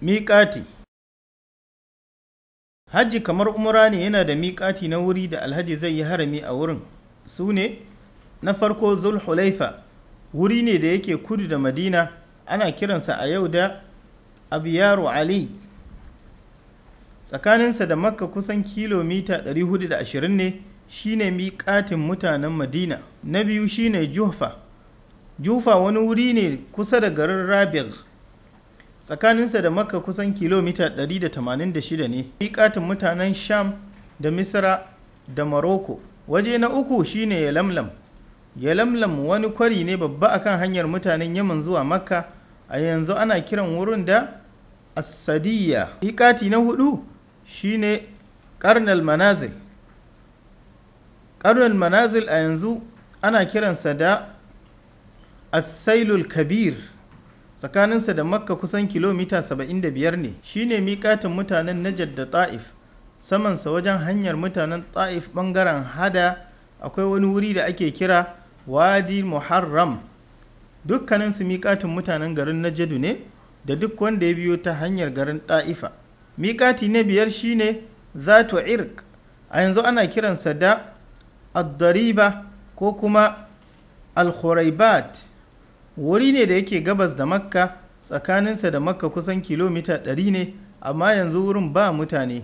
Miƙati. Hajji kamar umra ne, yana da miƙati na wuri da alhaji zai yi harami a wurin. Su ne: na farko, Zulhulaifa, wuri ne da yake kudu da Madina, ana kiransa a yau da Abiyaru Ali. Tsakaninsa da Makka kusan kilomita 420 ne, shine miƙatin mutanen Madina. Na biyu shine Juhfa. Jufa wani wuri ne kusa da garin Rabigh. Tsakaninsa da Makka kusan kilomita 186 ne, miƙatin mutanen Sham da Misra da Maroko. Waje na uku shine Yalamlam. Yalamlam wani kwari ne babba akan hanyar mutanen Yaman zuwa Makka, a yanzu ana kiran wurin da As-Sadiyya. Miƙati na hudu shine Qarnal Manazil. Qarnal Manazil a yanzu ana kiransa da As-Sailul Kabir. Tsakaninsa da Makka kusan kilomita 75 ne, shine miƙatin mutanen Najd da Ta'if. Samansa wajen hanyar mutanen Ta'if ɓangaren Hada akwai wani wuri da ake kira Wadi Muharram. Dukkaninsu miƙatin mutanen garin Najadu ne da duk wanda ya biyo ta hanyar garin Ta'ifa. Miƙati na biyar shine Zatu Irq, a yanzu ana kiransa da Ad-Dariba ko kuma Al-Khuraibat. Wuri ne da yake gabas da Makka, tsakaninsa da Makka kusan kilomita 100 ne, amma yanzu wurin ba mutane.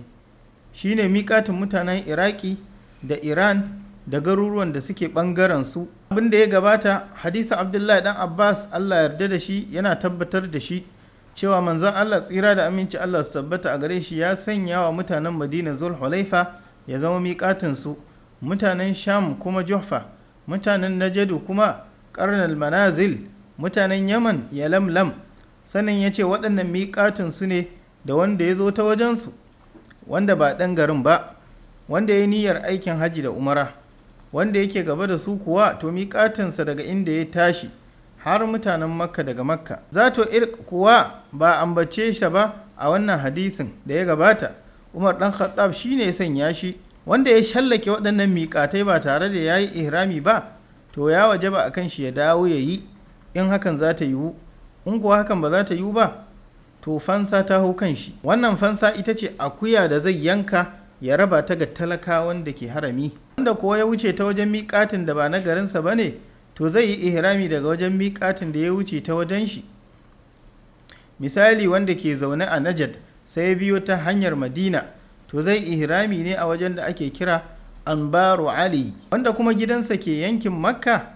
Shine miƙatin mutanen Iraki da Iran da garuruwan da suke ɓangaren su. Abin da ya gabata, hadisin Abdullahi dan Abbas, Allah yarda da shi, yana tabbatar da shi cewa manzon Allah, tsira da aminci Allah su tabbata a gare shi, ya sanya wa mutanen Madina Zulhulaifa ya zama miƙatin su, mutanen Sham kuma Juhfa, mutanen Najadu kuma Qarnal Manazil, mutanen Yaman Yalamlam. Sannan ya ce waɗannan miƙatin su ne da wanda ya zo ta wajensu wanda ba ɗan garin ba, wanda ya niyyar aikin hajji da umara. Wanda yake gaba da su kuwa, to miƙatinsa daga inda ya tashi har mutanen Makka daga Makka. Zato Irq kuwa ba ambace shi ba a wannan hadisin da ya gabata. Umar dan Khattab shine ya sanya shi. Wanda ya shallake waɗannan miƙatai ba tare da ya yi ihrami ba, to ya wajaba a kan shi ya dawo ya yi in hakan za ta yiwu. In kuwa hakan ba za ta yiwu ba, to fansa ta hau kan shi. Wannan fansa ita ce akuya da zai yanka ya raba ta ga talakawan da ke harami. Wanda kuwa ya wuce ta wajen miƙatin da ba na garinsa ba ne, to zai yi ihrami daga wajen miƙatin da ya wuce ta wajen shi. Misali, wanda ke zaune a Najad sai biyo ta hanyar Madina, to zai ihrami ne a wajen da ake kira Anbaru Ali. Wanda kuma gidansa ke yankin Makka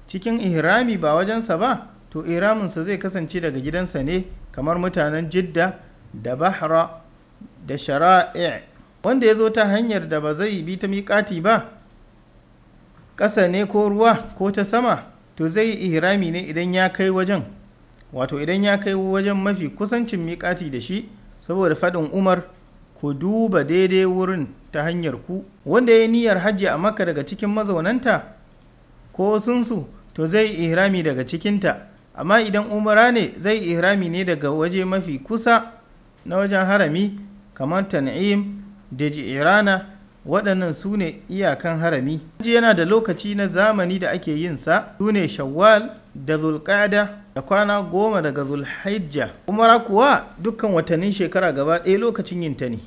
cikin ihrami ba wajensa ba, to ihraminsa zai kasance daga gidansa ne, kamar mutanen Jidda da Bahra da Shara'i. Wanda ya zo ta hanyar da ba zai bi ta miƙati ba, ƙasa ne ko ruwa ko ta sama, to zai yi ihrami ne idan ya kai wajen, wato idan ya kai wajen mafi kusancin miƙati da shi, saboda faɗin Umar, "Ku duba daidai wurin ta hanyar ku." Wanda ya yi niyyar hajji a Makka daga cikin mazaunanta ko wasunsu, to zai yi ihrami daga cikinta. Amma idan umara ne, zai yi ihrami ne daga waje mafi kusa na wajen harami, kamar Tan'im da Ji'irana. Waɗannan su ne iyakan harami. Hajji yana da lokaci na zamani da ake yin sa, su ne Shawwal da Zulqa'da da kwana 10 daga Zulhijja. Umara kuwa dukkan watannin shekara gaba ɗaya lokacin yin ta ne.